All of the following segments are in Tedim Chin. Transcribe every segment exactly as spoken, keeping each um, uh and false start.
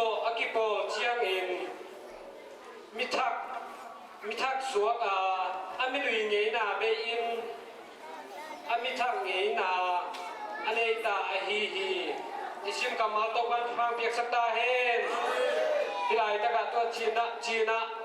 A kipawl ciangin mithak, mithak suak a, a minui ngeina bei-in a mithak ngeina a nei ta ahi hi. I sim kammal Topa'n thupha piaksak ta hen. Hih laitakah tua cinah, cinah.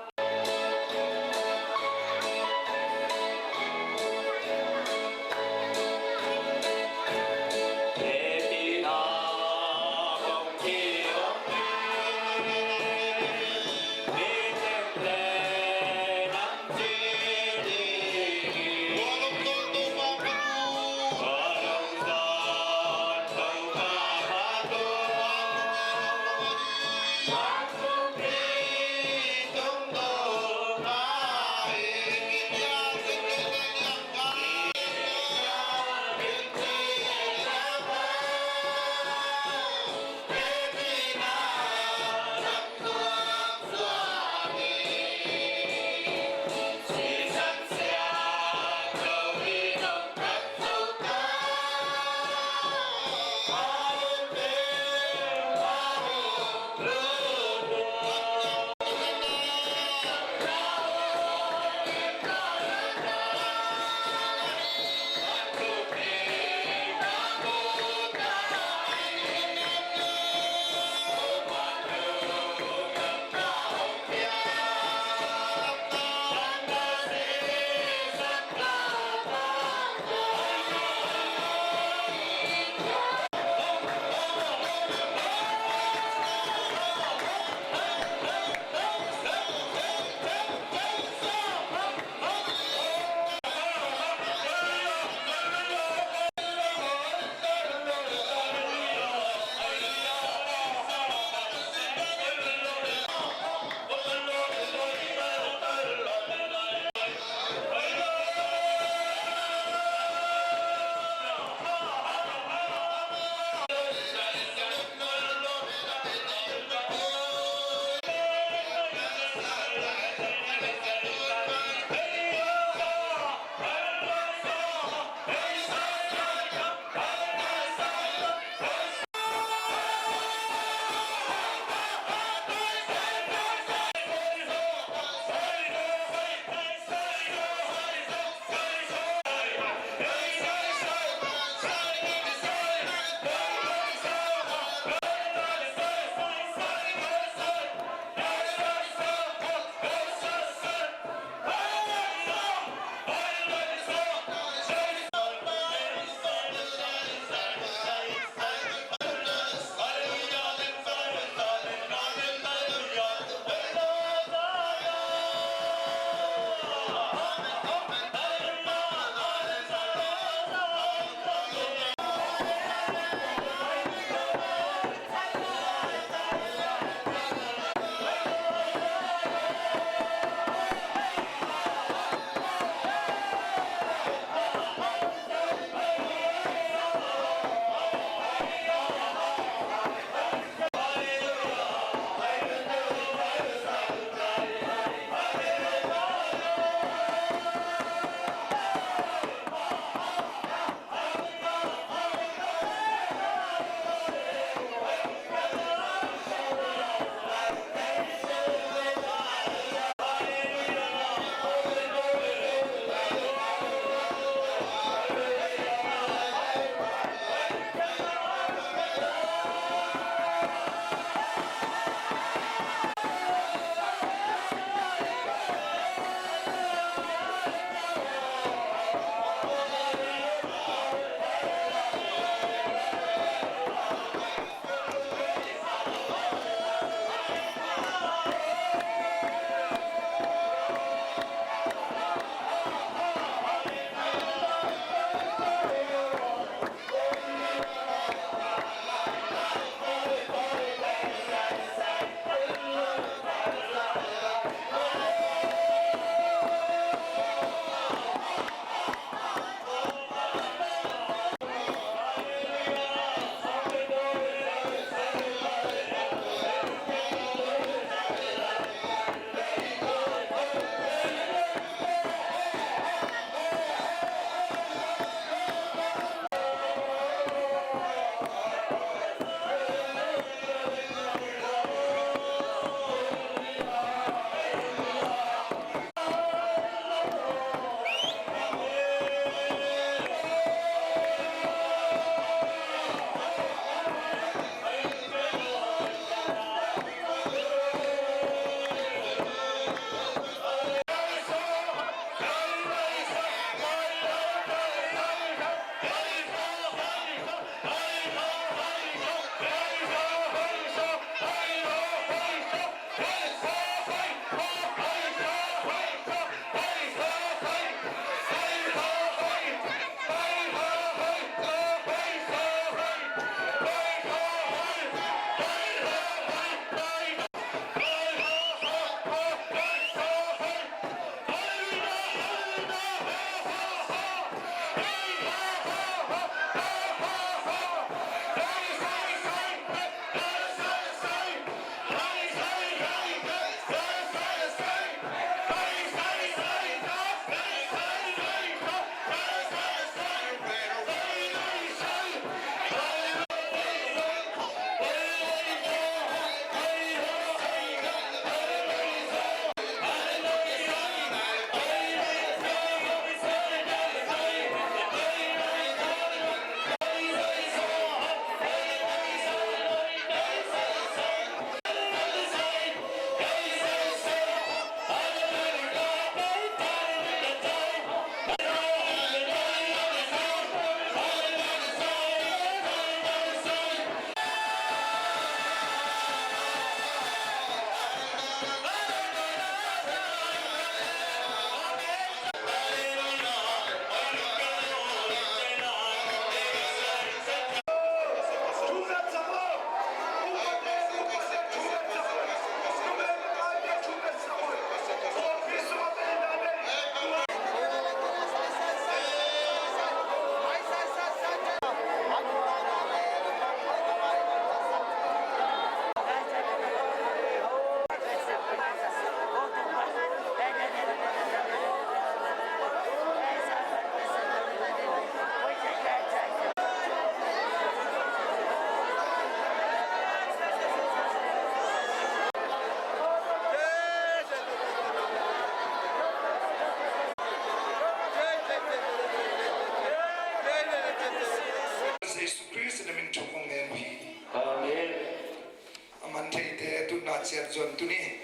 Ka ciat zuan tuni.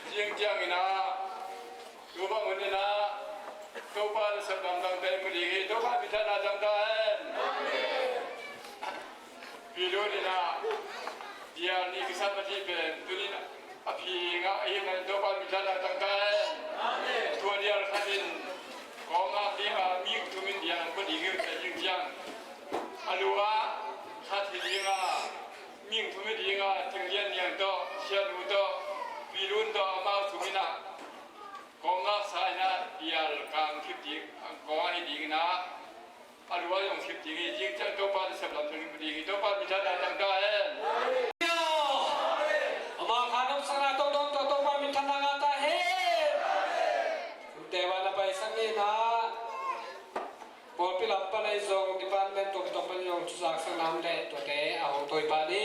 Zing ciangin ah, tu bang hun in ah, Topa nasep lamdang te mu ding hi, Topa minthanna tangta hen. Pilun in ah, dia ni kisam a ti pen, tunin ah, a phi ngah ahih manin Topa minthanna tangta hen. Tua dial khat in kong ngak ding a, ming thum in dial kua ding hi, sia ding ciang. A lu ah khat hi ding a, ming thum hi ding a, Thing Lian Niang tawh, Sian U tawh, Pi Lun tawh, amau thum in ah kong ngaksa in ah, dial kang khip ding, kong ngak hi ding in ah, a lu ah zong khip ding hi, zing ciang Topa nasep lam tung ding hi, Topa minthanna tangta hen. Ama kha nopsakna tawh dong tawh Topa minthanna ngah ta hen. Tuate van a paisak ni in ah, pawlpi lam pan ahi zong, department tawh kitom pan zong, thuzaksakna om leh tuate a hong tawi pah ni.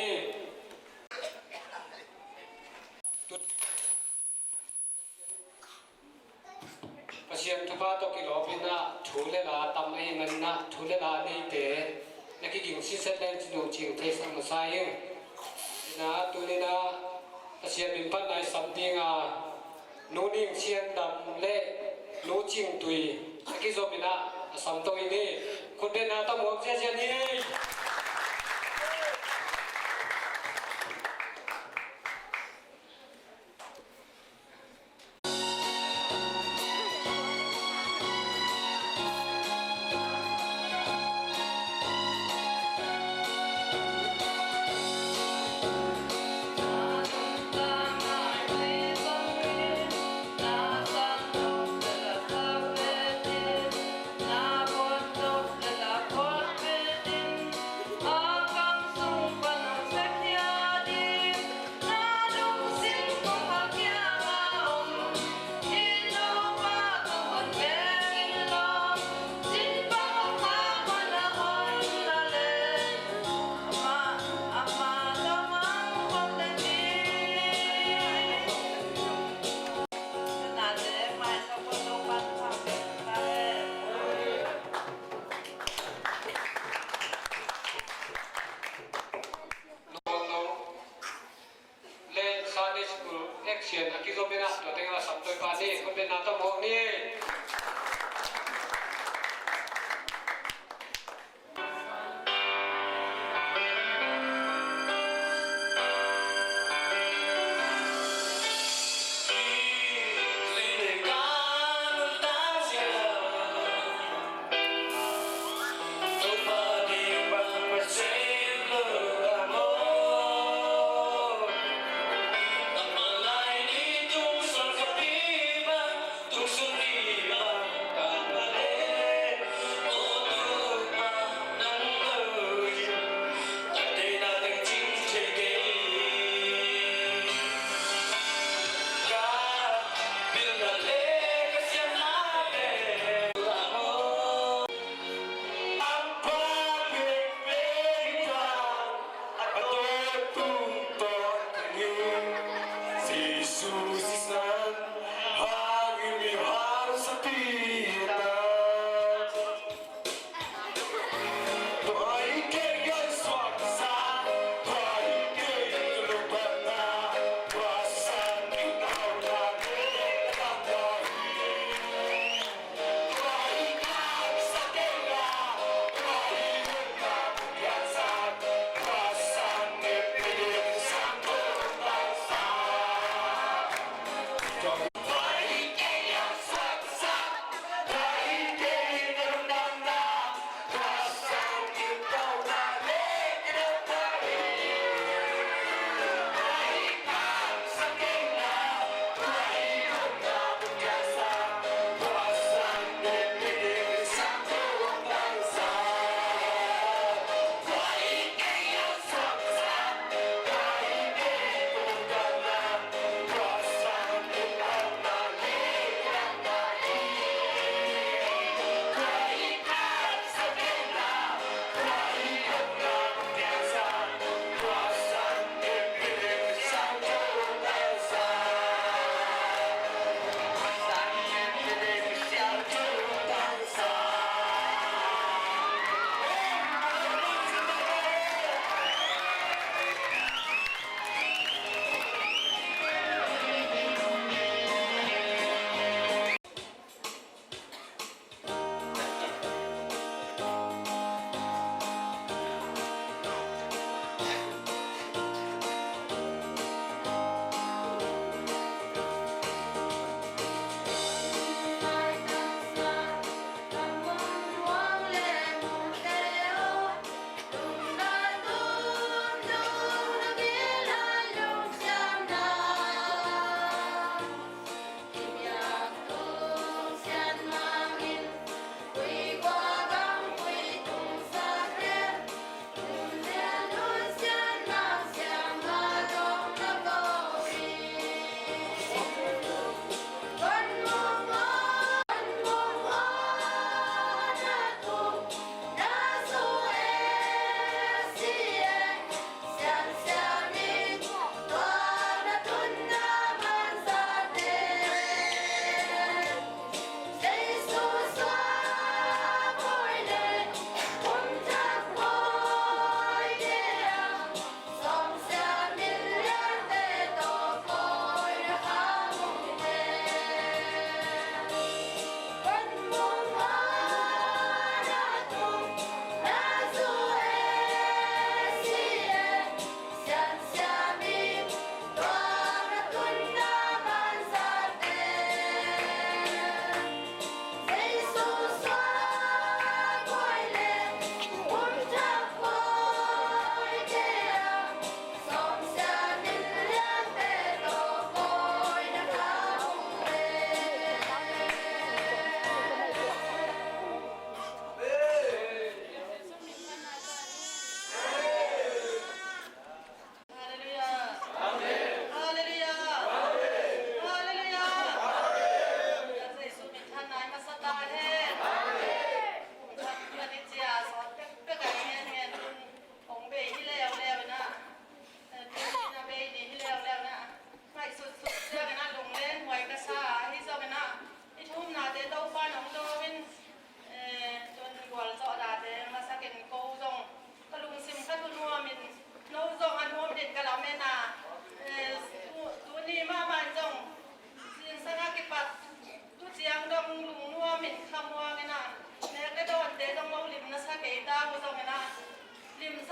Pasian thupha tawh kilawm in ah, thu le la tam ahih manin ah, thu le la neite na kiging sitset leng cih uh cing theisak masa ing. In ah, tuni in ah Pasian min phatna i sam ding a, Nu Ning Sian Dam le Nu Cing Tui a kizom in ah a sam to hi ni. Khutbetna tawh muak ziazia ni. Le Sunday School action a kizom in ah, tua teng a sam to i pa ni, khutbetna tawh muak ni.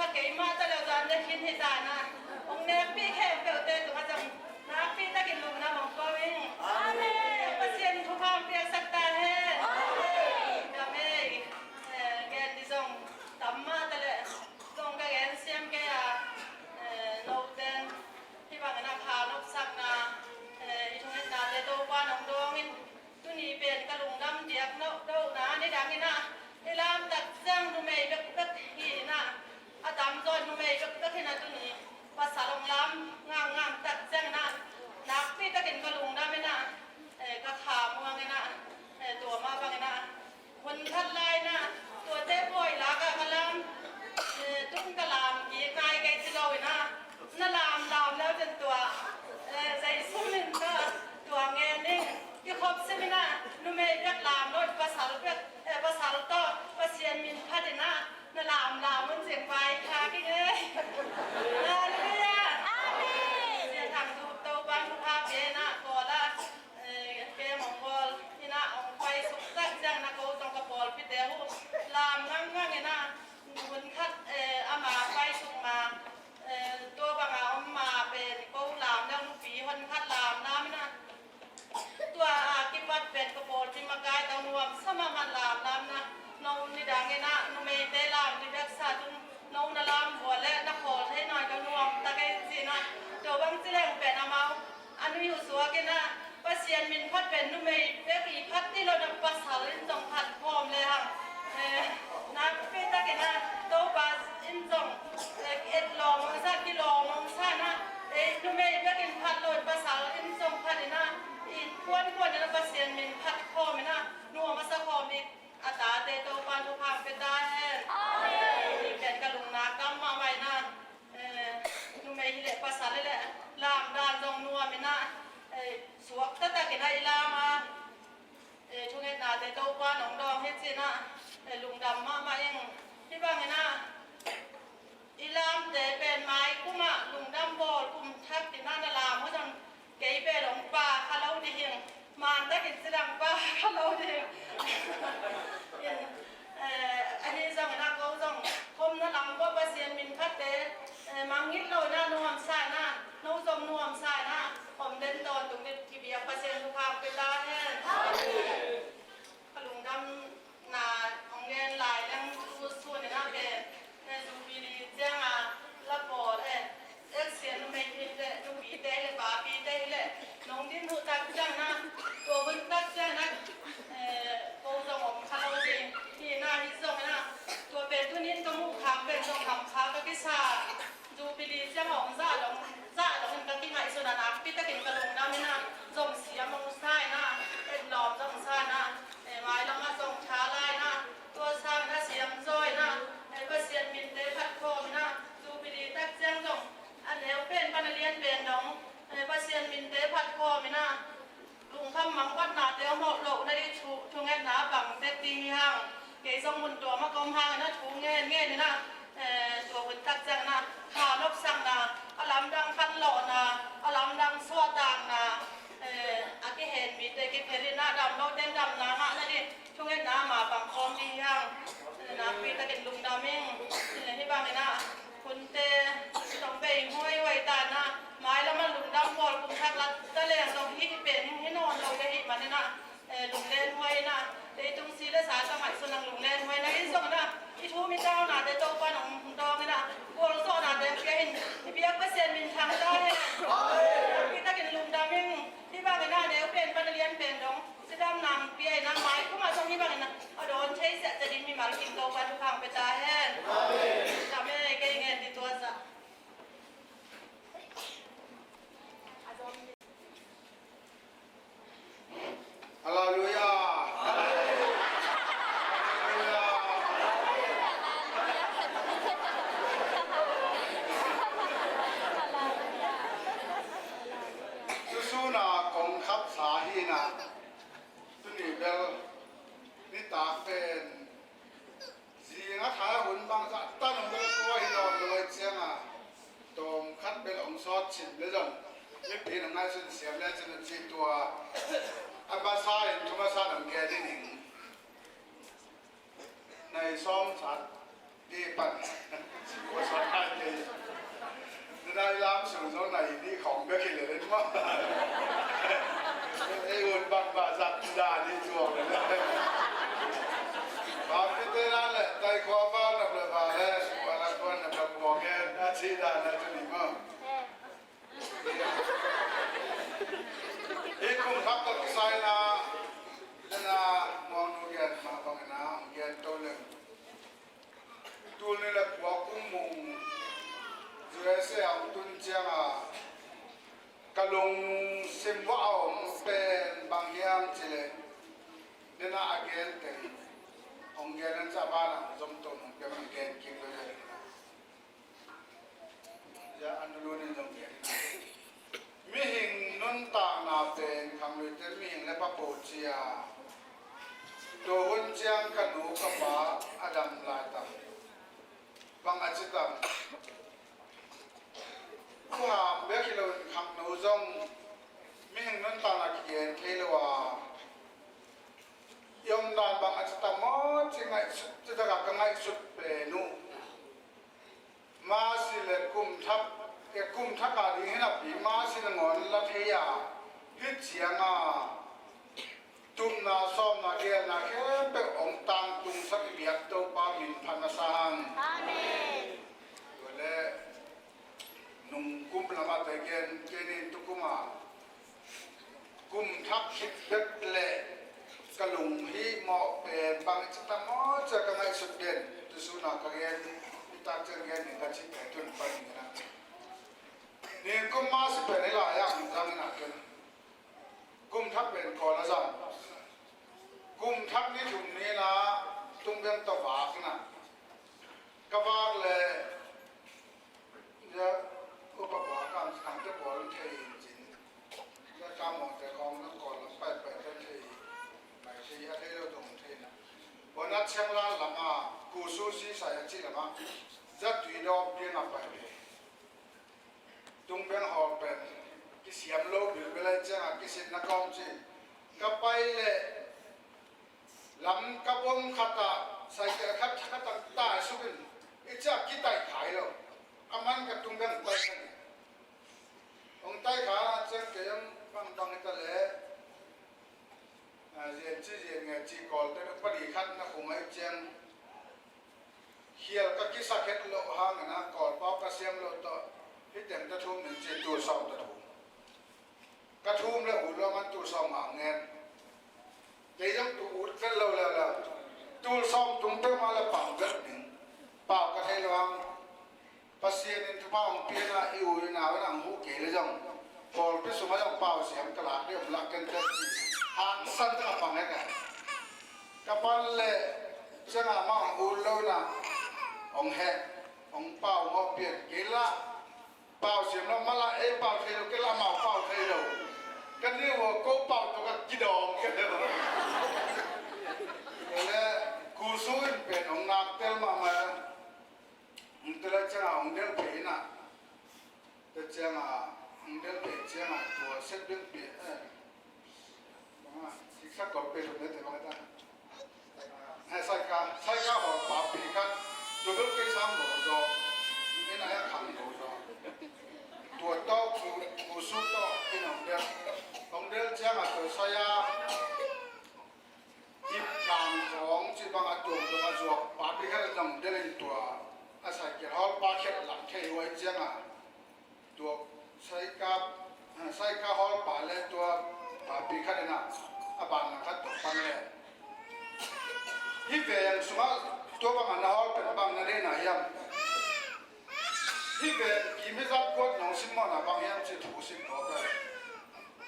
Keimah ta lo zan dek khin hi ta na. Hong nekpih khempeuhte tungah zong nakpi takin lungdam hong ko ing. Amen. Pasian thupha hong piaksak ta hen. Amen. Ka mei, eh, gen ding zong tam mah ta leh, zong ka gen siam kei a, eh, note in hih bangin a kha nopsakna, eh, i thungetnate Topa'n hong dawng in, tuni pen ka lungdam diak nop, nopna nidang in ah, i lam tak ciang numei bekbek hi in ah, a tamzaw in numei bekbek hi in ah, tuni pasal hong lam ngangngang tak ciang in ah, nakpi takin ka lungdam in ah, eh, ka kha muang in ah, eh, tua mah bang in ah, hun khat lai in ah, tuate pawi lak ah ka lam, eh, tun ka lam kik nai kei ci lo in ah, na lam lam leu cin tua, eh, zei sum in ka tua ngen ning, kikhop sim in ah, numei bek lam lo in pasal bek, eh, pasal tawh Pasian min phat in ah, na lam lam un cing pai kha ki ngei. Halleluiah. Amen. Sia Thang Dup Topa'n thupha pia in ah, Kawl ah, eh, kem hong bawl in ah, hong paisuk tak ciang in ah, ko zong ka pawlpite uh lam ngangngang in ah, hun khat, eh, ama paisuk ma, eh, tua bang a om ma pen ko lam deuh nupi hun khat lam lam in ah, tua a kipat pen ka pawlpi makai tawh nuamsa mahmah lam lam in ah, no nidang in ah, numeite lam ding bek sa tung, no na lam vua leh na khawl thei nawn ka nuam ta kei ci in ah, tua bang ci leng pen amau a nui uh suak in ah, Pasian min phat pen numei bek i phat ti lo in ah, pasal in zong phat khawm le hang. Eh, nakpi takin ah, Topa in zong, eh, et lawm hong sa, kilawm hong sa in ah, eh, numei bek in phat lo in pasal in zong phat in ah, i kuankuan in ah Pasian min phat khawm in ah, nuam a sa khawm i a tate Topa'n thupha pia ta hen. Amen. Hih pen ka lungnak tam mahmah in ah, eh, numei hi leh pasal hi leh lamdan zong nuam in ah, eh, suak taktak in ah i lam a, eh, thungetnate Topa'n hong dawng hi ci in ah, eh, lungdam mahmah ing. Hih bang in ah, i lamte pen mai kum ah lungdam bawl kum thak in ah na lam uh zong kei pen hong pha kha lo ding hi. Man takin ci dang pha kha lo ding hi. In, eh, ahi zongin ah ko zong khom na lam ko Pasian min phatte, eh, mangngilh lo in ah nuamsa in ah, no zong nuamsa in ah om den tawntung ding kibiak Pasian thupha pia ta hen. Amen. Ka lungdamna hong gen lai leng thu sun in ah pen, eh, Jubilee ciang a la pawl, eh, Eksia numei hi leh nupite hi leh papite hi leh nong din uh tak ciang in ah, tua hun tak ciang in ah, eh, ko zong om kha lo ding hi in ah, hi zong in ah, tua pen tuni in ka muh khak pen zong hamkha ka kisa. Jubilee ciang a hong zah dong, zah dong in ka kingaihsun a, nakpi takin ka lungdam in ah, zong siam hong sa in ah, et lawm zong sa in ah, eh, mailam ah zong tha la in ah, tua sang in ah siam zaw in ah, eh, Pasian minte phat khawm in ah, Jubilee tak ciang zong a neu pen pan a lian pen dong, eh, Pasian minte phat khawm in ah, lungkham mangphatnate om loh na ding thu, thungetna bang tek ding hi hang. Kei zong mun tuam ah ka om hangin ah thu ngen ngen in ah, eh, tua hun tak ciang in ah kha nopsakna, a lamdang khanlawhna, a lamdang suahtakna, eh, a kihen mite kiphel in ah dam lote in damna ngah na ding thungetna mah bang khawm ding hi hang. Eh, nakpi takin lungdam ing. Eh, hih bangin ah hunte tawh bei huaihuai ta in ah, mailam ah lungdam bawl kum thak la ta leng zong hih pen hi nawn lo ka hih manin ah, eh, lunglen huai in ah, leitung si le sa ka ngaihsun ang lunglen huai in ah, hi zong in ah, i thu mi taunate Topa'n hong dawng in ah, gualzawhnate hong pia in, i biak Pasian minthang ta hen. Nakpi takin lungdam ing. Hih bangin ah neu pen pan a lian pen dong cidamna hong pia in ah, mai kum ah zong hih bangin ah a dawn thei siah ta ding mimal kim Topa'n thupha hong pia ta hen. Amen. Kei ngen ding tua zah. Halleluiah. Halleluiah. Tusun a kong khapsa hi in ah, tuni bel nitak pen zing a tha hun bangzah tan hong lel kua hi nawn lo ahih ciangin, tawm khat bel hong sawt chin le zong mipi in hong ngaihsun siam le cin a cih tua a masa in thu masa in hong gen ding ing. Nai sawm sat Te pan. Ko sa kai te. Nai lam sung zong nai di khong bek hi le len ma. Ei un bak ba zak da di zuang le. Ba pi te na le tai khua ba na ple ba le. Ba la khua na ple khua ke. Na chi da na chi ni ma. Hi kum khak tak sai na. Na mong nu gen ma bang na gen to le. Tul nih le kua kum mung U S A a hong tun ciangin ka lungsim uah a om pen bang hiam cih leh, nena a gen teng hong gen, an ca banah zom to nong pia man gen kim lo ya. Ya, an dulu nih zong gen. Mihing nuntakna pen khangluite mihing le pa po cia. Tua hun ciang ka nu ka pa a dam laitak. Bang a ci tam. Khuaham bek hi loin khangno zong mihing nuntakna kigen thei lo a. I omdan bang a ci tam maw ci ngaihsut, ci takah ka ngaihsut pen uh. Masi le kum thak, e kum thak a ding hi napi, masi nangawn la thei a, hih cianga tupna, sawmna, gelna khempeuh hong tangtungsak i biak Topa min phat masa hang. Amen. Tua le nung kum lamah te gen, kei nin tukum a kum thak khit bek le ka lunghimawh pen bang ci tam maw cia ka ngaihsut den. Tusuna ka gen, i tak ciang gen ning ka ci pen tun pan ning na. Ning kum masi pen i la yang zang ina ken. Kum thak pen kawl a zang. Kum thak ni thum ni na tung beng tawh vak ina. Ka vak le Nia, upa pa kam sangte pawl thei in cin. Nia, ka mawngte khawng nan kawl lam paipai kan thei, pai thei, a thei lo dong thei na. Bona Chiang Lan lama, Kusu Sisai a ci lama, zatui dawp ding a pai ve. Tung beng hawl pen, kisiam lo bilbel a ciang a kisin na kawm ci. Ka pai le, Lam ka bom khat ah, cycle khat, khat ah tai sukin, i ciah kitai khai lo. A man ka tung beng tai kha ni. Hong tai kha ciang kei hong bang bang i ta leh, ah, zian ci zian nge ci kawl te pali khat na khung ai ciang. Khial ka kisak het loh hangin a kawlpau ka siam loh tawh, hih teng ta thum ning ci tul sawm ta thum. Ka thum le ut lo man tul sawm a ngen. Kei zong tu ut vet lo leuleu. Tul sawm tung peuhmah le pang vet ning. Pau ka thei lo ang. Pasian in thupha hong piakna i u i nau in ang huh kei le zong. Pawlpi sungah zong pau siam ka lak deuh lak ken tek ci. Hangsan tak a pang hek a. Ka pan le ciangah mah hong ut lo na hong heh, hong pau mawh pian kei lah. Pau siam lo mah lah ei pau thei lo kei lah amau pau thei lo. Ka niu aw ko pau tawh ka kidawng kei lo. Kei le Kusu in pen hong nak tel mahmah. Hong tel a ciangah hong del pei inah. Tua ciangah hong del pei ciangah tua set ding pei eh. Bang a siksa kol pei lo ne te bang a ta. Hai saika, saika hawlpa pi khat. Tua bel kei sang lo zaw. Inah a khang lo zaw. Tua tawh Ku, Kusu tawh in hong del. Hong del ciangah tua saya. Ip kang kawng ci bang a tuamtuam a zuak papi khat a zong delin tua a cycle hawlpa khiat lam thei huai cianga tua saika, saika hawlpa le tua papi khat ina a ban lang khat tua pan le. Hih veng sungah tua bang a na hawl pen bang na deihna hiam? Hih veng kim hih zat kuat nong simmawhna bang hiam ci thu sim kawk a.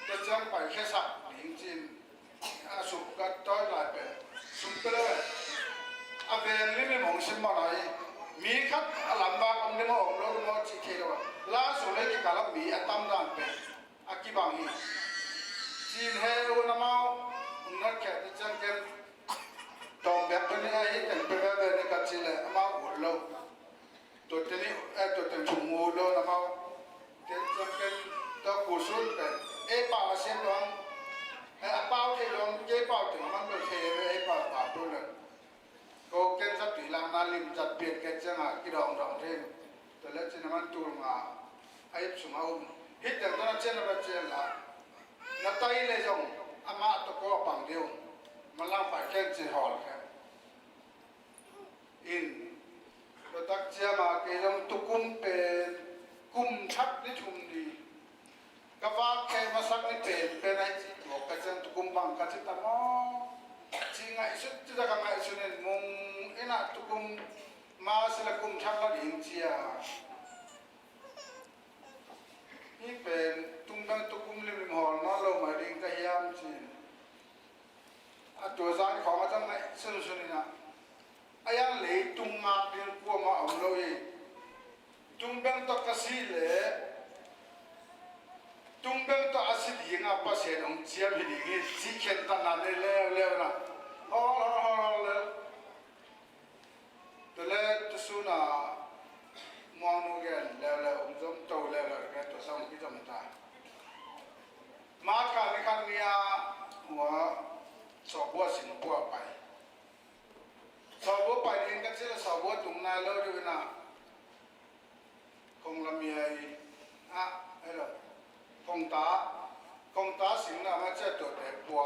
Tua ciang pai khiasak ding cin. A sum ka tawi lai pen sum pia lo e. A veng limlim hong sim mawh lai. Mi khat a lam bak om lim aw om lo lim aw cih thei lo a. La sum le kikal a mi a tam dan pen a kibang hi. Cin he un amau hong nat khia te ciang ken tawm bek pen hi a hi teng pe veve ne ka ci le amau ut lo. Tua teni, eh, tua teng thum mu lo na mau. Ken ciang ken tua Kusun pen. Ei pau a siam lo ang. Eh, a pau thei lo ang, kei pau teng mang lo thei ve, ei pau pau tu le. Ko ken zat tui lang na lim zat pian ken tul nga a ip sung a um. Hih teng tawh na cian a va cian la, na tai le zong amah tawh kua pang ding uh. Manlang pai khen ci hawl khen. In, tua tak ciang a kei zong tukum pen kum thak ni thum ni ka vak khe masak ni pen pen ahi ci tuak ka ciang tukum bang ka ci ta maw? Ci ngaihsut ci ta ka ngaihsun in mung in ah tukum ma si la kum thak la ding cia. Hih pen tung beng tukum limlim hawl nawn lo mai ding ka hiam ci. A tua zan khawng a zang ngaih sunsun in ah a yang leitung ngak ding kuamah om lo hi. Tung beng tawh ka si le tung beng tawh a si ding a Pasian hong ciam hi ding hi ci khen ta nan leuleu na. Hawl hawl hawl hawl le. Tua le tusun a muangnu gen leuleu hong zom to leuleu le tua sa hong kizom ta. March kha ni khat ni a hua sawhbua sin pua pai. Sawhbua pai ding ka cih le sawhbua tung nai lo ding in ah. Kong lam i ai ah, hello. Kong ta, kong ta sing na ma cia tua te pua.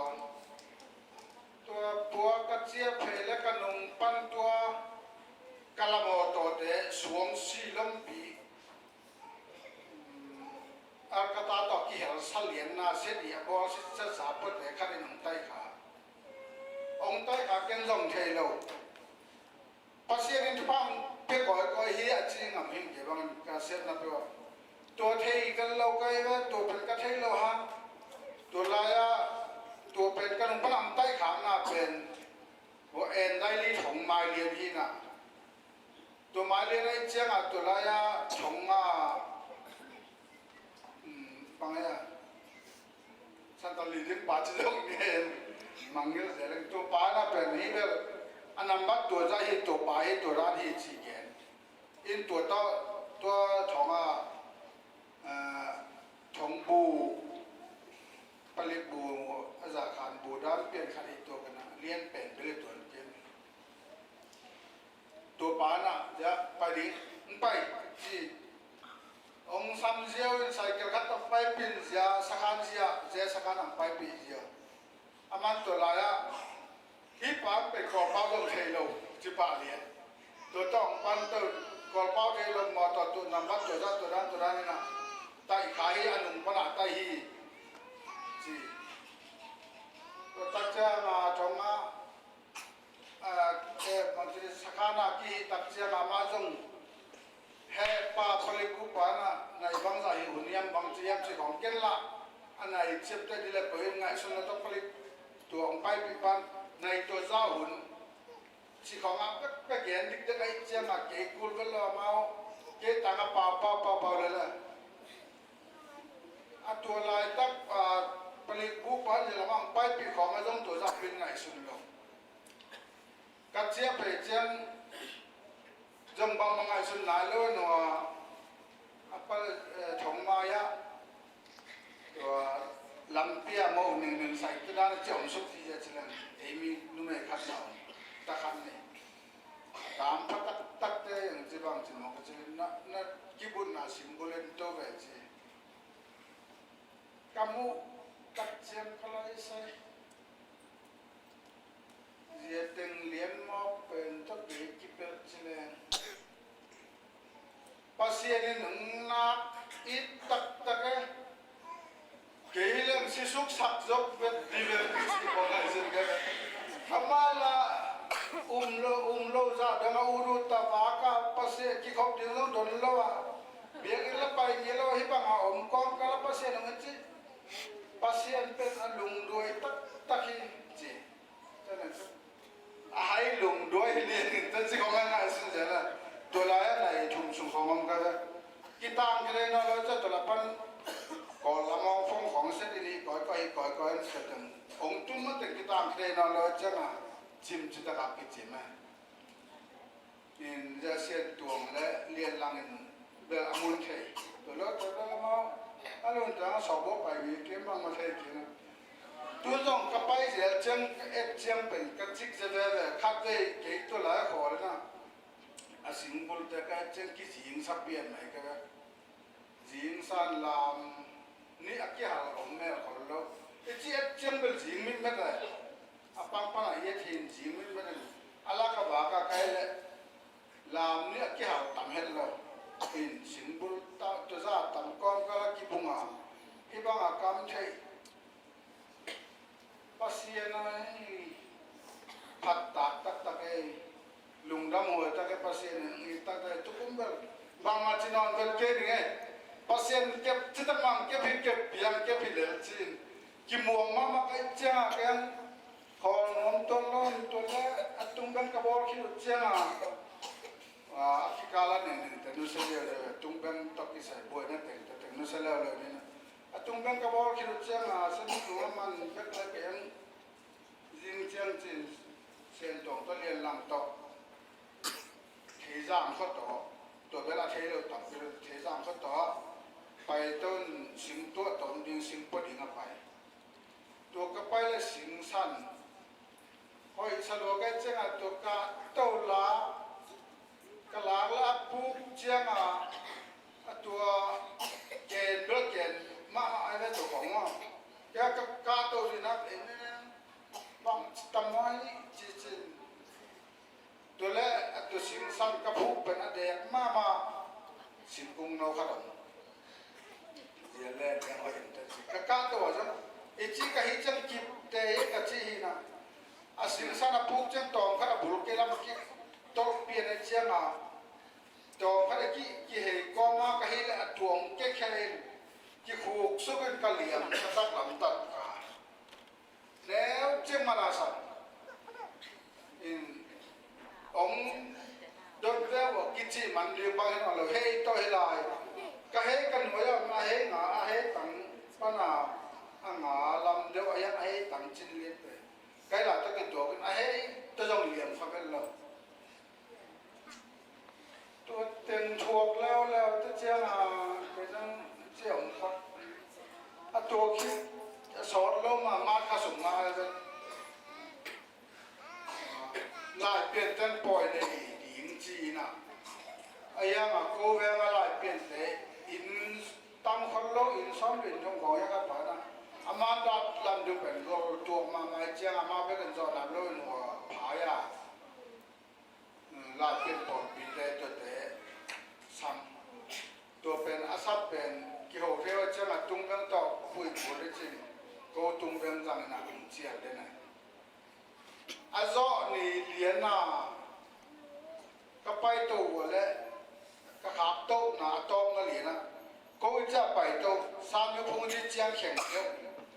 Tua pua ka cia phei le ka nung pan tua ka lam aw tua te suang si lompi. Alkata tawh kihel sa lian na sia di a bawl si sa sa pua te khat in hong tai kha. Hong tai kha ken zong thei lo. Pasian in thupha hong pia kawikawi hi a ci ngam hing kei bangin ka siatna peuh ah. Tua thei kan lo kai ve, tua pen ka thei lo hang. Tua lai-ah tua pen ka nung pan hong tai khakna pen. Hua en dai li thong mai lian hi na. Tua mai lian ahi ciangah tua lai-ah thong ah, um, bang ahi a. Santa Lilin pa ci zong ni hen. Mangngilh zel leng tua pa na pen hi bel a nambat tua zah hi, tua pa hi, tua dan hi ci gen. In tua tawh tua thong a, ah, thong bu palik bu a za khan bu dan pian khat hi tua ka na lian pen bel hi tua ken. Tua pa na zia pai ding, hong pai ci. Hong sam ziau in cycle khat tawh paipih in zia sakhan zia, zia sakhan hong paipih zia. A man tua lai-ah hih pa pen Kawlpau zong thei lo ci pah lian. Tua tawh hong pan tua Kawlpau thei lo maw tua tua nambat tua zah tua dan tua dan in ah taih kha hi a nung pan ah taih hi ci. Tua tak ciang a thong ah a, e, bangci sakhan a kihih tak ciang amah zong he pa palik uh pa na nai bangzah hi hun hiam bangci hiam ci khawng ken lah a nai ciapteh dih le poi in ngaihsun na tawh palik tua hong paipih pan nai tua zah hun ci khawng a pekpek gen dikdek ahih ciang a kei kul vet lo amau kei tang a pau pau pau pau le le a tua laitak a palik buh pan hi lamah hong paipih khawng a zong tua zah pin ngaihsun lo. Ka cia phei ciang zong bangbang ngaihsun nai lo a nua a pal, eh, thong mai-ah tua lampi ah mo ningning sai tu dan a cia om suk ci cia ci leng ei mi numei khat na om ta khat ni. Tam pha taktak te ang ci bang ci mo ka ci na, na kibutna sim bul en to ve ci. Ka muh tak ciang ka lai sai. Zia teng lian mawk pen tawh kei kipelh ci leng Pasian in hong nak it taktak e. Kei hi leng sisuk sak zok vet di vet ci ko lai zin ka vet. Amah la um lo um lo zah dang a ut ut ta vak a Pasian kikhop ding zong don lo a. Biakinn la pai ni lo hi bang a om kawm ka la Pasian hong ci. Pasian pen a lungduai taktak hi ci. A hai lungduai hi lian in ta ci kong a ngaihsun zel a. Tua lai a nai thum sung kong om ka ve. Kitang kidei na lo ca tua la pan Kawl lam a hong phong khong set in hi koi koi hi koi koi an set in hong tum ma teng kitang kidei na lo ciang a cim ci tak a kicim a. In zia sian tuang le lian lang in bel a mun thei. Tua lo tua bel amau a lun tang a sawbawk pai mi kim bang ma thei kim. Tu zong ka pai zia ciang ka et ciang pen ka cik zia veve khat vei kei tua lai a khawl na. A singbulte ka et ciang kizingsa pian mai ka ve. Zingsan lam nih a kihal om mel khol lo. I ci et ciang bel zing mitmet a, a pangpang a i et hin zing mitmet a, a lak a vak a kai leh lam nih a kihal tam het lo. In singbul ta tuza tam kawm ka la kibung a, hih bang a kam theih Pasian a hi phat tak taktak ei, lungdam huai tak ei, Pasian a hi taktak ei, tukum bel bangmah ci nawn bel kei ding ei. Pasian kep citak mang kep hi, kep piang kep hi lel cin. Kimuang mahmah kai ciang a keng khawl nuam tuan lo in tuan le a tung beng ka bawl khit uh ciang a, a kikal a nengding te nusia liau liau, a tung beng tawh kisai buaina teng te teng nusia liau liau ni na. A tung beng ka bawl khit uh ciang a, sani nung a man bek le keng zing ciang cin, Sian Tuang tawh Lian Lang tawh Theizang khua tawh, tua bel a thei lo tampi lo, Theizang khua tawh pai to in sing tuah tawh ding, sing pua ding a pai. Tua ka pai le sing san hoih sa lua kai ciang a, tua ka to la, ka lak la a puk ciang a, a tua ken bel ken mahmah ai ve tua kong a. Kei ka ka to ding a, en en en, bang tam ai ci cin. Tua le a tua sing san ka phuk pen a dek mahmah singkung no khat om. Zia le dek hoih in te ci. Ka kah tua zong i ci ka hi ciang kip te hi ka ci hi na. A sing san a phuk ciang tawm khat a bul kei lam ki tolh pian a ciang a, tawm khat a ki, kihei kawm a ka hi le a tuang kekhe in kikhuk suk in ka liam ka tak lam tak ka. Neu ciang man a san in ong dot veu a kici man ding bang hin a lo hei tawh hi lai. Ka hei ka nuai a, a hei nga, a hei tang pan a, a nga lam deuh a hiang a hei tang cin lian pe. Kai la tawh kituak in a hei tawh zong liam kha vet lo. Tua teng thuak leuleu te ciang a, kei zong ciang om khat a tuak hi, a sawt lo ma, mat kha sung ma a vet. Lai pian ten pawi nei ding ci-in a, a hiang a ko veng a lai pian te inn tam khol lo, inn sawm inn zong kong hiang a pan a, a man dat lam deuh pen gol tuak ma mai ciang a, ma bek in zawh nam lo in hua phai a. Lai pian pawlpi te tuate sam. Tua pen a sap pen kiho theu a ciang a tung beng tawh pui kul i cin. Ko tung beng zang in a hong cial den a. A zawh ni lian a ka paito uh a le ka khaktohna a tawng a lian a. Ko i ciah paito sam i phung i ciang khiang keu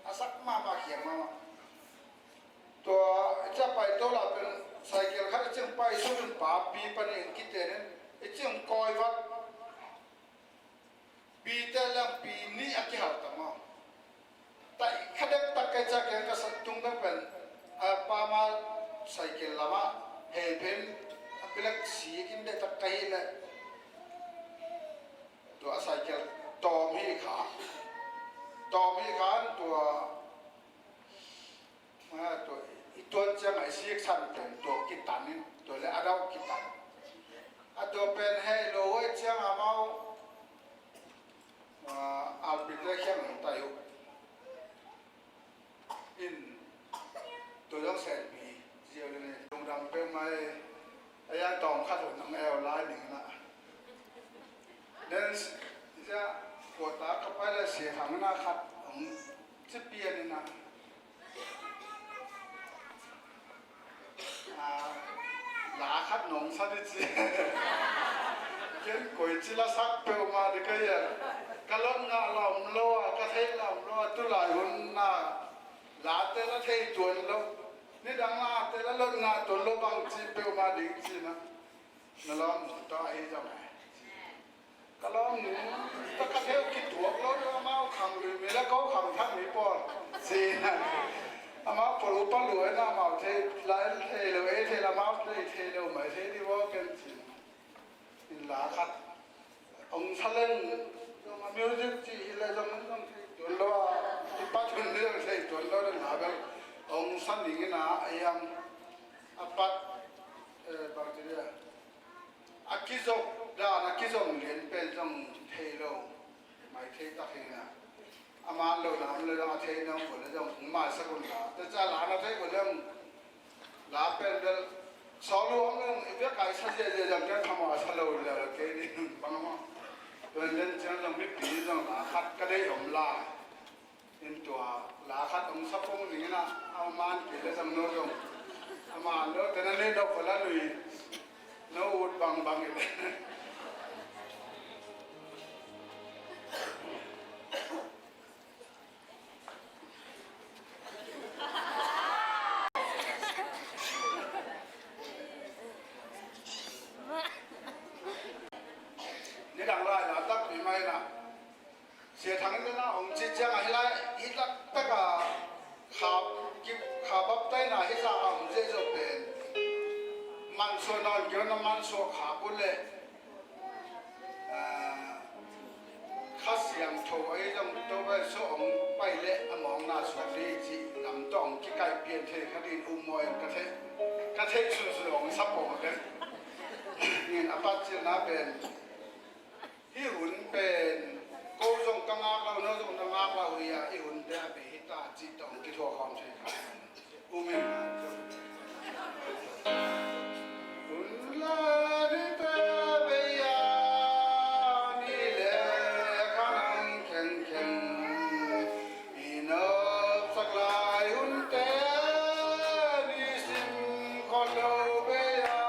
a sak mahmah khiang mahmah. Tua i ciah paito la pen cycle khat i ciang pai suk in pa pi panin kiten in i ciang kawi vat. Pi te lang pi nih a kihal ta maw? Taih kha dek tak kai ciah keng ka sak tung bek pen a pa ma cycle lamah hei pen a pilak sik in dek tak kai hi leh tua a cycle tawm hi kha. Tawm hi kha an tua A, tua, i tuan ciang a i sik san pen tua kitan in, tua le a dauh kitan. A tua pen hei lo huai ciang amau, a, alpite khiang tai uh. In, tua zong senpi, zia le ne, lungdam peuh mai, a ya tawng khat uh nang eu lai ning na. Then, zia, kua ta ka pai le sia hang na khat, hong ci pian in na. A, la khat nong sa di ci. Ken koi ci la sak peuhmah di ka hian. Ka lot ngah la om lo a, ka theih la om lo a, tu lai hun na. Late la thei tuan lo. Nidang late la lot ngah tuan lo bang ci peuhmah ding ci na. Na lawm ta ahi zong e. Ka lawm nu, ta ka theu kituak lo, amau khang lui mi la ko khang thak mi pawl. Ci na. Amau pawl upa lui na amau thei, lai thei lo, ei thei la amau thei, thei lo mai thei di wo ken ci. In la khat. Ong sa leng, zong a music ci hi le zong, zong thei tuan lo a, i pat hun le zong thei tuan lo, na bel. Ong sa ning in a, a yang, a pat, eh, bang ci dia. A kizop dan, a kizom lian pen zong thei lo mai thei tak hi na. A man lo na om le zong a thei na om le zong hong maisak un la. Tua ciang la na thei un le zong la pen bel sawl lo om le zong i bia kai sa ziahziah zong ken phamawh a sa lo le kei ding bang mah. Tua lian ciang zong mipi zong la khat ka deih om lai. In tua la khat hong sa pong ding in ah, a man kei le zong no zong a man lo te na nei lo ko la lui no ut bangbang in. Nidang lai la takpi mai na. Sia Thang in na hong ci ciang a hi lai, hi taktak a kha, ki, kha baptaina hi zah a hong zia zo pen. Mansuah nawn kio na mansuah kha bu le, ah, Kha Siangtho a hi zong to bai so hong pai le a mawngna suak ding ci lam tawh hong kikaih pian thei kha ding um mawi ka thei, ka thei sunsun hong sa pawng a pen. Nin a pat cilna pen. Hih hun pen ko zong ka ngak lo, no zong na ngak lo hi a, hih hun te a bei hi ta cih tawh kithuah khawm thei kha. Um in. Hun la ni te bei a, ni le kha nang khengkheng. I nopsak lai hunte nisim khol lo bei a,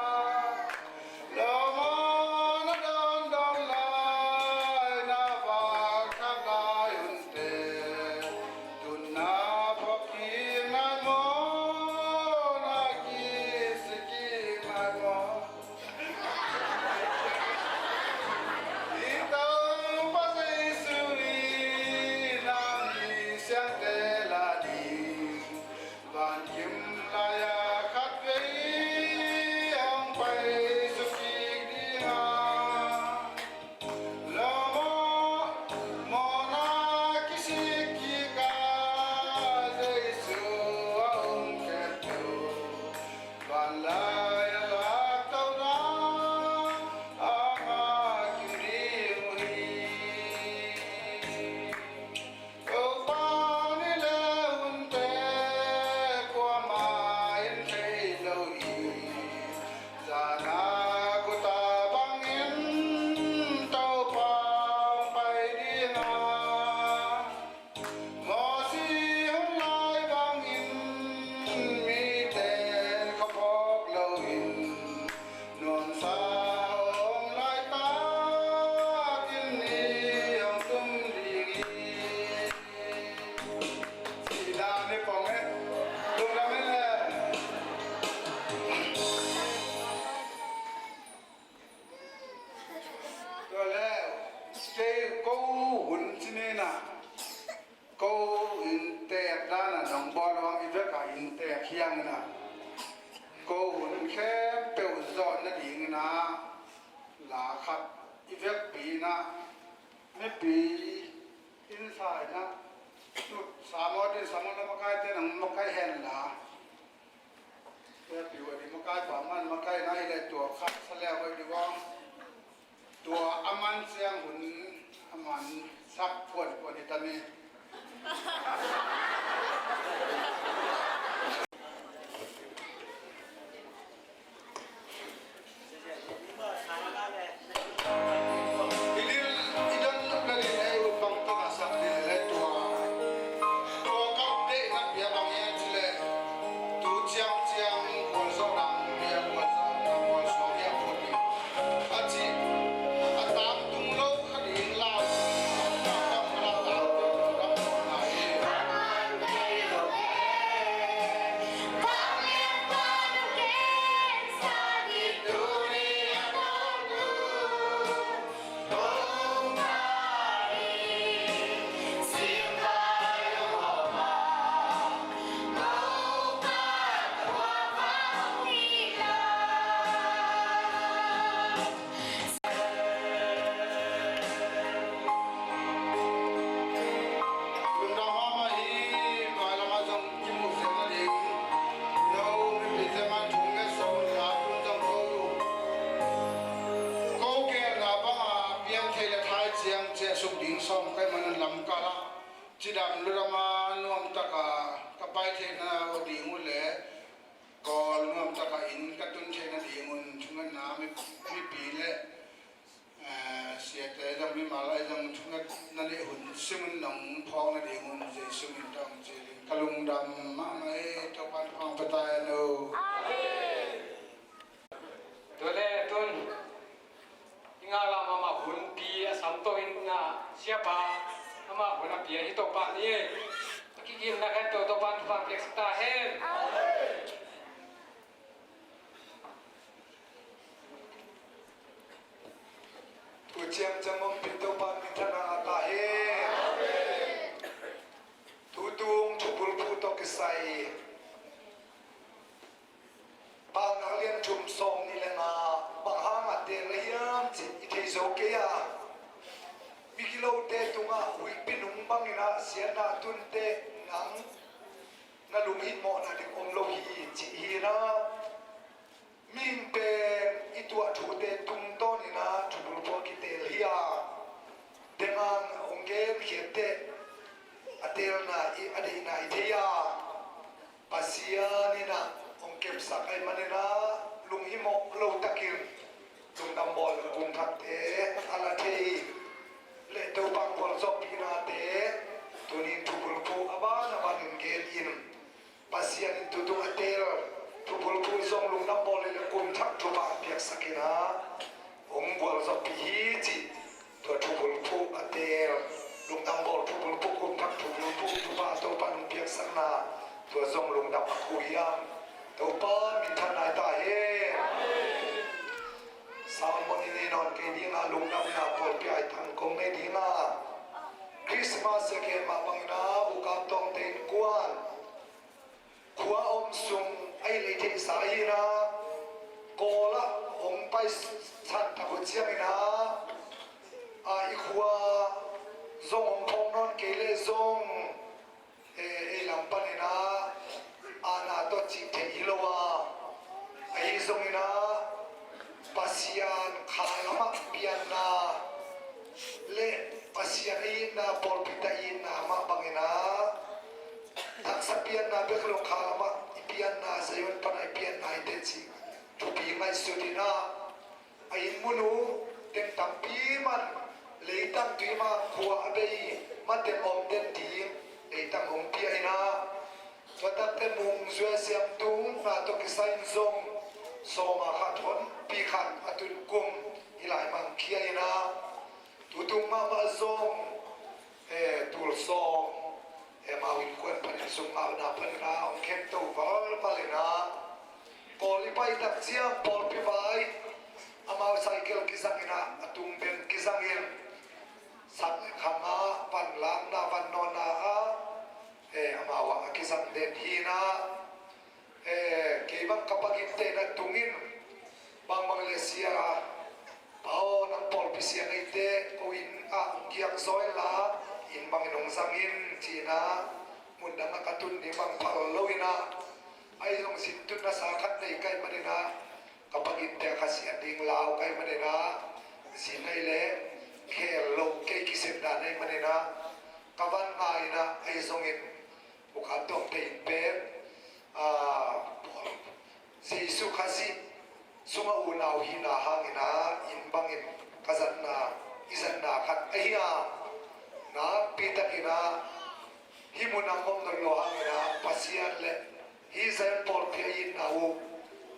lawmawna dawndawn lai na vak thak lai hunte, tunna phawk kik nai maw, na kisik kik nai maw? I Topa Jesu in a mi siangte la ding, vankim lai-a khatvei hong paisuk kik ding a, lawm aw, mawhna kisik kik a, Jesu a hong khempeuh vanlai a laktohna a ngah kim ding uh hi. Topa ni le hunte kuamah in thei lo hi. Zan a guta bangin Topa hong pai ding a, Mosi hun lai bangin mite khuaphawk loin nuamsa om laitakin i hong tum ding hi. Cih dan hi pong e. Lungdam in le. Tua le kei ko hun ci ni na. Ko inntek dan a nong bawl hang i vek a inntek hi hang na. Ko hun khempeuh zawh nading na la khat i vekpi na. Mipi inn sa in na. Samaw din samaw na makai te nang makai hen la. Tua piu a di makai pa man makai na hi le tua khat sa le a hoih di vang. Tua a man ciang hun a man sak puanpuan hi ta ni. I dil, i don na dil ei ut bang tawh a sak dil le tua. Tua ka update na pia bang hian ci le. Tu ciang ciang kual zawh dang pia kual zawh dang kual suang hian phut ni. A ci, a tangtung lo kha ding lau. A kam kha lau lau lau lau lau lau hi. ding sawm ka hih manin lamkal ah cidam ludam a nuam taka ka pai theihna uh ding uh le Kawl nuam taka inn ka tun theihna ding un thungetna mi, mipi le, eh, siate zong mimal ahi zong thungetna neih hun simin nong phawkna ding un Jesu min tawh hong cih ding ka lungdam mahmah hi. Topa'n thupha pia ta hen aw. Amen. Tua le tun i ngaklah mahmah hunpi a sam to in a siapa amah hun a pia hi Topa ni. A kigimna khat to Topa'n thupha piaksak ta hen. Thu ciamciam ompih Topa minthanna ngah ta hen. Tutung thubulphuh tawh kisai Paunak lian thum sawm nih le nga bang hangah teel na hiam cih i thei zo kei a, migilote tungah huihpi nung bangin ah siatna tunte nang na lunghimawhna ding om lo hi cih hi na. Mihing pen i tuah thute tungtawnin ah thubulphuh kiteel hi a, dengang hong genkhiat teh a teelna i a deihna i thei a, Pasian in ah hong kepsak ahih manin ah lunghimawh lo takin lungdam bawl kum thakte a la thei le Topa gualzawhpihnate tunin thubulphuh a ban a banin gen in Pasian in tutung a teel thubulphuh zong lungdam bawl le kum thak thupha piaksak in ah hong gualzawhpih hi cih tua thubulphuh a teel lungdam bawl thubulphuh kum thak thubulphuh thupha Topa nong piaksakna tua zong lungdam a ko hiam. Topa minthan nai ta hen. Sermon i nei nawn kei ding a lungdamna pawlpi ai tang kong nei ding a Christmas a gen mah bangin ah ukap tawngte innkuan khua om sung a i lei theihsa hi na Kawl ah hong pai san tak uh ciangin ah a i khua zong hong phawk nawn kei leh zong eh, ei lam panin ah aana tawh cih theih hi lo a, ahi zongin ah Pasian kha lamah pianna le Pasian a itna pawlpi ta itna mah bangin ah taksa pianna bek lo kha lamah i pianna Zion pana i pianna hi teh cih thupi ngaihsut in ah a inn mun uh teng tampi man leitang tui ma khua a bei ma teng om den ding leitang hong pia in ah tua takte mung zuai siam tung na tawh kisai in zong sawma khat honpi khat a tun kum hi lai mang khia in ah tutung mahmah zong eh, tul sawm eh, amau innkuan panin sum ngahna panin ah hong khen to valval in ah Kawl i pai tak ciang pawlpi vai amau cycle kizang in ah a tung den kizang in sak le kham ah van lakna van nawnna ah eh, amau ah a kizang den hi in ah Eh, kei bang ka pagitte na tungin bangbang le sia a, Pa aw, nang pawlpi sia ngeite ko inn ah hong giak zaw inla inn bangin hong zang in ci-in ah mundang ah ka tun ding bang phal lo in ah ahi zong zin tun nasa khat nei ka hih manin ah ka pagitte a khasiat ding lau ka hih manin ah zin ahi le khel lo kei kisem dan ahih manin ah ka van ngai in ah ahi zongin Ukap tawh tein pen, ah, Jesu Khazih sungah unau hihna hangin ah inn bangin ka zatna, i zatna khat ahi a, nakpi takin ah hih munah om nawn lo hangin ah Pasian le hih Zion pawlpi a itna uh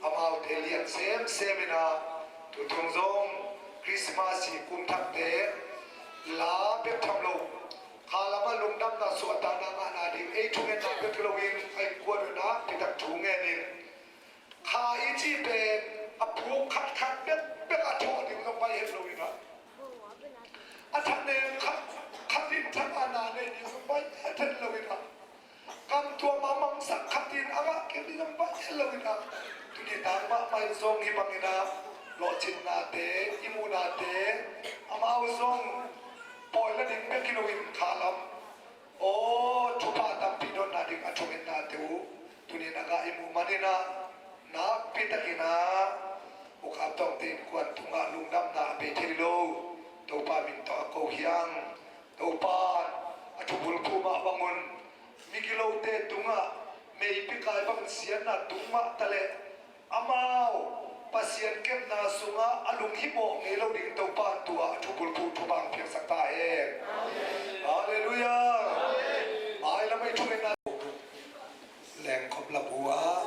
amaute lian semsem in ah tutung zong Christmas i kum thakte la bek tham lo kha lamah lungdamna suahtakna ngahna ding ei thungetna bek loin a innkuan uh nakpi tak thu ngenin kha i cih pen a phuk khatkhat bekbek a thawh ding zong pai het lo in ah a thanem khat khat in thangahna nei ding zong pai het lo in ah Kam tua mah mangsak khatin a ngah kei ding a pai lo in ah, tuni tak mahmah in zong hih bangin ah lawhcinnate i muhnate amau zong pawi la ding bek hi lo in kha lam aw thupha tampi donna ding a thungetnate uh tuni in a ngah i muh manin ah nakpi takin ah ukap tawngte innkuan tungah lungdamna a bei thei lo Topa min tawh a ko hi hang. Topa'n a thubulphu mah bangun migilote tungah meipi kai bang siatna tung mah taleh amau Pasian kepna sungah a lunghimawh ngei lo ding Topa'n tua a thubulphu thupha piaksak ta hen. Halleluiah. Mailam ei thungetna lengkhop lap uh ah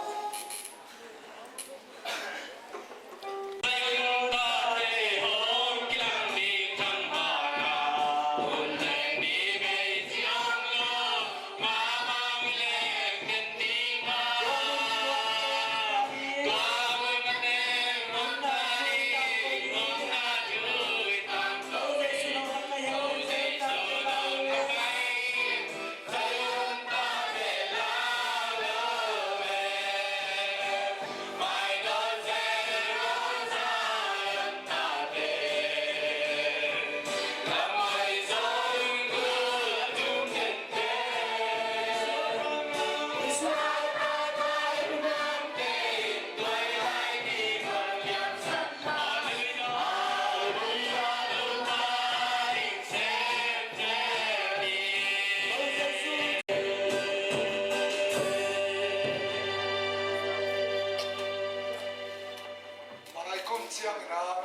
Maikum ciangin ah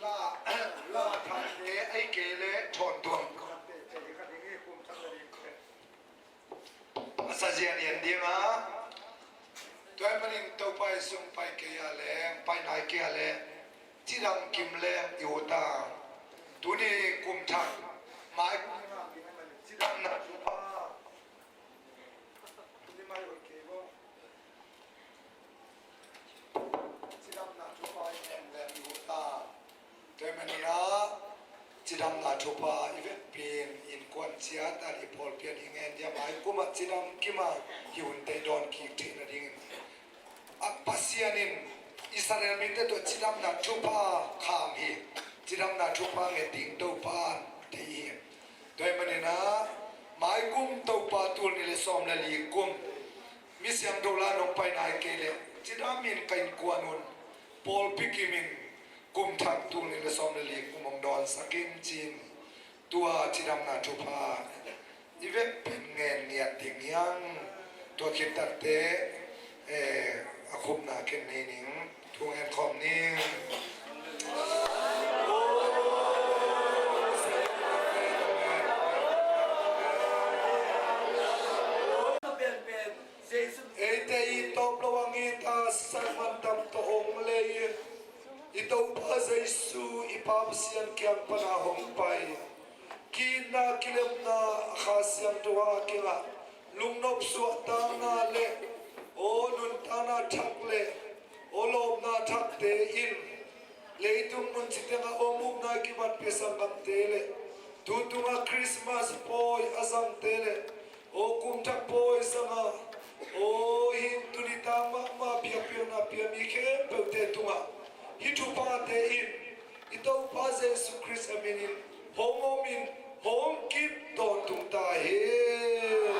la, la thakte ei kei le thawn tuang a sa zian ian ding a. Tua ahih manin Topa i sung pai kei a leng, pai nai kei a leng cidam kim leng i ut a. Tuni kum thak mai cidamna thupha. Tuni mai oi kei bo. Cidamna thupha i ngen leng i ut a. Tua ahih manin ah cidamna thupha i vekpi in innkuan ciat a i pawlpi a i ngen ding a, maikum ah cidam kim a i hunte dawn kik theih nadingin a Pasian in Israel mite tawh cidamna thupha kham hi. Cidamna thupha nget ding Topa in thei hi. Tua ahih manin ah maikum Topa tul nih le sawm le li kum mi siangtho la nong pai nai kei leh cidam in ka innkuan un pawlpi kim in kum thak tul nih le sawm le li kum hong dawnsak in ci-in tua cidamna thupha i vekpi in ngen ngiat ding hi hang. Tua khit takteh, eh, a khupna ken nei ning. Thu ngen khawm ning. Eite i tawp lo a ngita, sisan mantam tawh hong lei i Topa Jesu i Pa Pasian kiang pana hong pai, ki-itna kilemna a Kha Siangtho a kingah lungnop suahtakna le aw nuntakna thak le aw lawpna thakte in leitung mun citengah aw mukna i kibatpih sanggamte le tu tungah Christmas pawi a zangte le aw kumthak pawi zanga aw hih tuni ta mahmah biakpiakna pia mi khempeuhte tungah hih thuphate in i Topa Jesu Khrist a minin hong om in hong kip tawntung ta hen.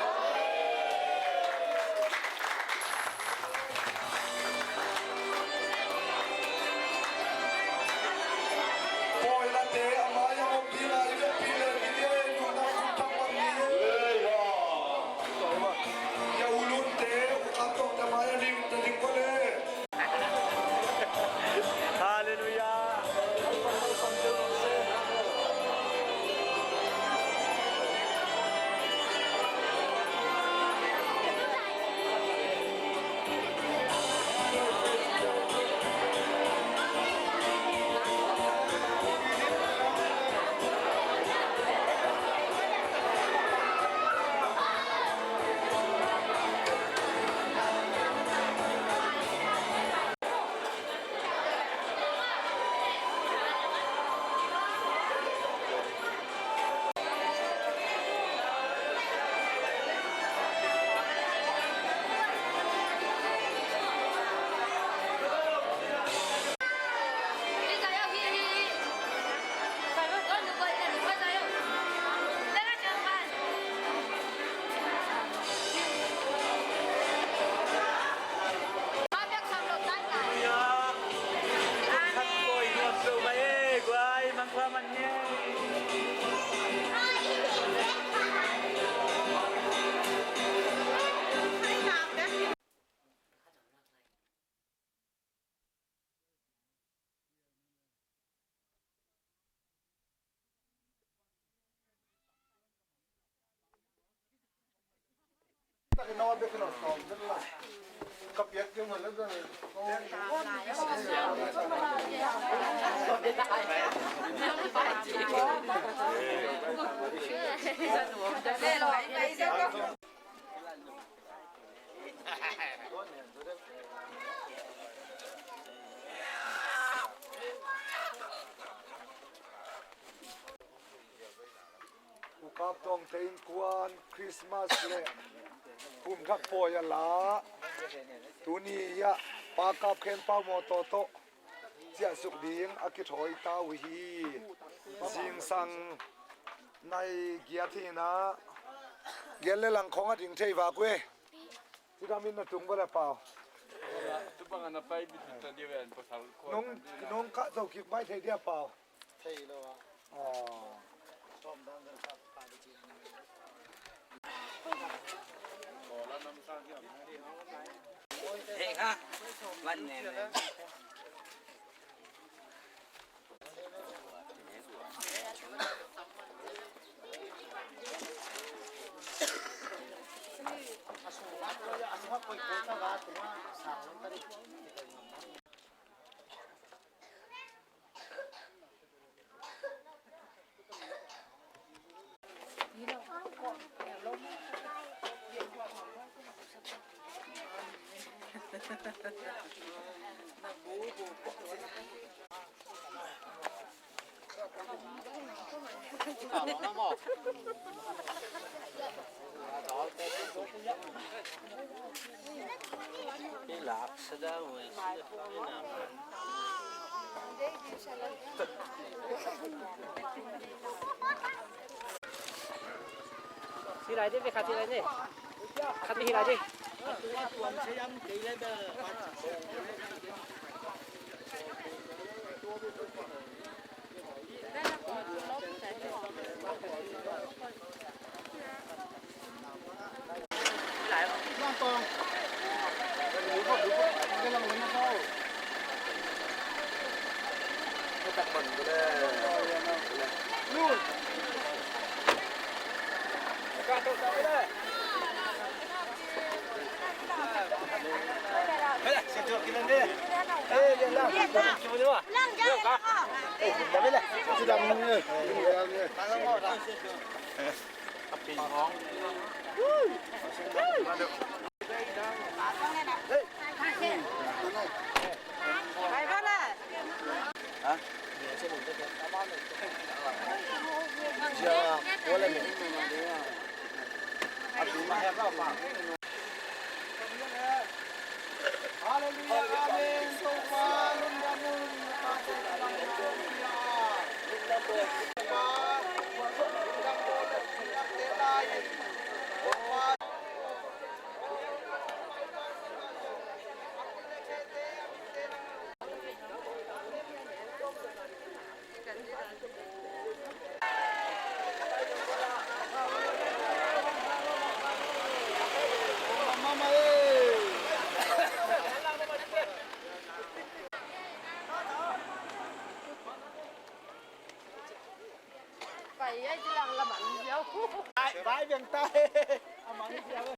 Pawi late a mai-ah om ding a i vekpi le mite nuntak kumthak bang ni. Ya ulunte ukap tawh ta mai-ah ding ta ding ko le. Halleluiah. U Kap Tawngte innkuan Christmas le Pumthak pawi a la, tuni hi-ah Pa Kap Khen Pau Mawtaw tawh ciahsuk ding a kithawi ta uh hi. Zingsang nai giat hi-in ah, giat le lang khawng a ding thei vak uh e. Cidam in na tung bawle, Pau. Nong, nong kah zo kik mai thei dia, Pau? Thei lo a. Aw. Hei kha. Van ne ne. Hi lai dih, khat hi lai dih. Khat hi lai dih. Halleluiah, amen. Topa lungdam un. Pai ai, ci lang la man ziau. Pai, pai biang ta. A man ziau.